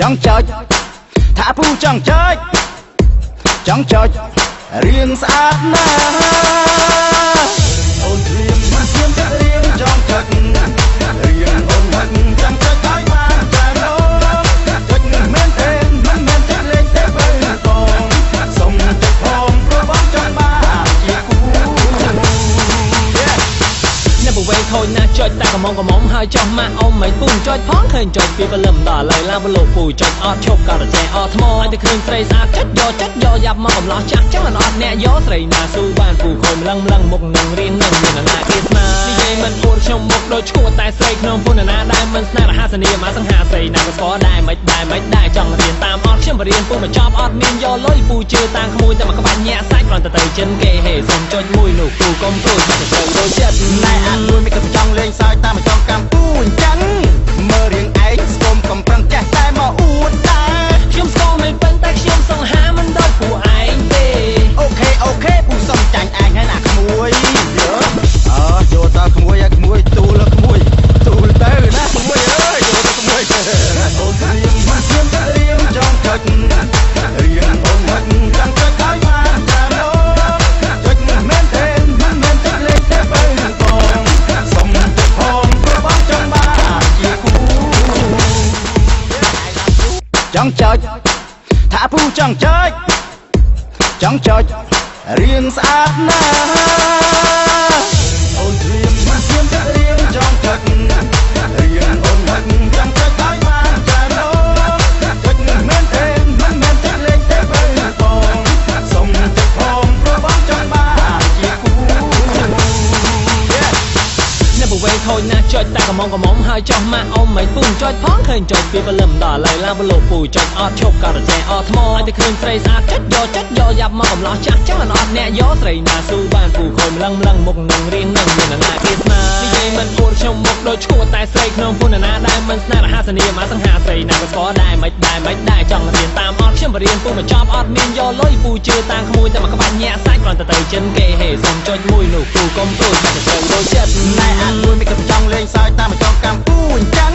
ចង់ចុចថាពូចង់ចុចចង់ចុចរៀងស្អាតណាស់អូនរៀងមិនធៀមចាក់រៀងចង់ចុចរៀងអូនមិនចង់ចុចឲ្យបានច្រើនអូនចុចមែនទេមិនមែនចាក់លេងទេបើបងសុំចុចផងព្រោះបងចង់បានជាគូ អ្នកបវេខូចណាស់ចុចតែកំងកំមុំហើយចោះម៉ាក់អ៊ំមិនពូចុចផងឃើញចុចពីព្រលឹមដល់ឥឡូវឡើងបលោកពូចុចអត់ឈប់ក៏រចេះអត់ថ្មឲ្យតែឃើញស្រីស្អាតចុចយកចុចយកយ៉ាប់មកកំឡោះចាស់ចឹងមិនអត់អ្នកយកស្រីណាស៊ូបានពូខូចម្លឹងម្លឹងមុខនឹងរៀងនឹងមានណាគេស្នានិយាយមិនអួតខ្ញុំមុខដូចឈួតតែស្រីក្នុងពុនណាដែលមិនស្នេហ៍រហសនីមកសង្ហាស្រីណាក៏ស្គាល់ដែរមិនដែរមិនដែរចង់រៀនតាមអត់ខ្ញុំបរៀនពូមកចប់អត់មានយកលុយពូជឿតាមក្មួយតែមកក្បាច់ញាក់សាច់គ្រាន់តែទៅចិនគេហេសុំចុចមួយនោះពូកុំព្រួយតែត្រូវដូចចិត្ត ណែអាមួយមិនក៏ចង់លេងសើចតាមចង់កម្ពូអញ្ចឹងមើលរៀងឯងស្គមកំប្រឹងចេះតែមកអួតតែ ខ្ញុំស្គាល់មិនប៉ិនតែខ្ញុំសង្ហាមិនដូចពួកឯងទេ អូខេអូខេពូសុំចាញ់ឯងហើយណាក្មួយយើអើចូលតក្មួយឲ្យក្មួយទូលក្មួយទូលទៅណាក្មួយអើយចូលទៅក្មួយអូនរៀងមិនធៀមចាក់រៀងចង់ចុចរៀងអូនមិនចង់ចុចឲ្យបានច្រើនអូនចុចមែនទេមិនមែនចាក់លេងទេបើបងសុំចុចផងព្រោះបងចង់បានជាគូចង់ចុចថាពូចង់ចុចចង់ចុចរៀងស្អាតណាស់អូនរៀងមិនធៀមចាក់រៀងចង់ចុចរៀងអូនមិនចង់ចុចឲ្យបានច្រើនអូនចុចមែនទេមិនមែនចាក់លេងទេបើបងសុំចុចផងព្រោះបងចង់បានជាគូ អ្នកបវេខូចណាស់ចុចតែកំងកំមុំហើយចោះម៉ាក់អ៊ំមិនពូចុចផងឃើញចុចពីព្រលឹមដល់ឥឡូវឡើងបលោកពូចុចអត់ឈប់ក៏រចេះអត់ថ្មឲ្យតែឃើញស្រីស្អាតចុចយកចុចយកយ៉ាប់មកកំឡោះចាស់ចឹងមិនអត់អ្នកយកស្រីណាស៊ូបានពូខូចម្លឹងម្លឹងមុខនឹងរៀងនឹងមានណាគេស្នានិយាយមិនអួតខ្ញុំមុខដូចឈួតតែស្រីក្នុងពុនណាដែលមិនស្នេហ៍រហសនីមកសង្ហាស្រីណាក៏ស្គាល់ដែរមិនដែរមិនដែរចង់រៀនតាមអត់ខ្ញុំបរៀនពូមកចប់អត់មានយកលុយពូជឿតាមក្មួយតែមកក្បាច់ញាក់សាច់គ្រាន់តែទៅចិនគេហេសុំចុចមួយនោះពូកុំព្រួយតែត្រូវដូចចិត្ត ណែអាមួយមិនក៏ចង់លេងសើចតាមចង់កម្ពូអញ្ចឹង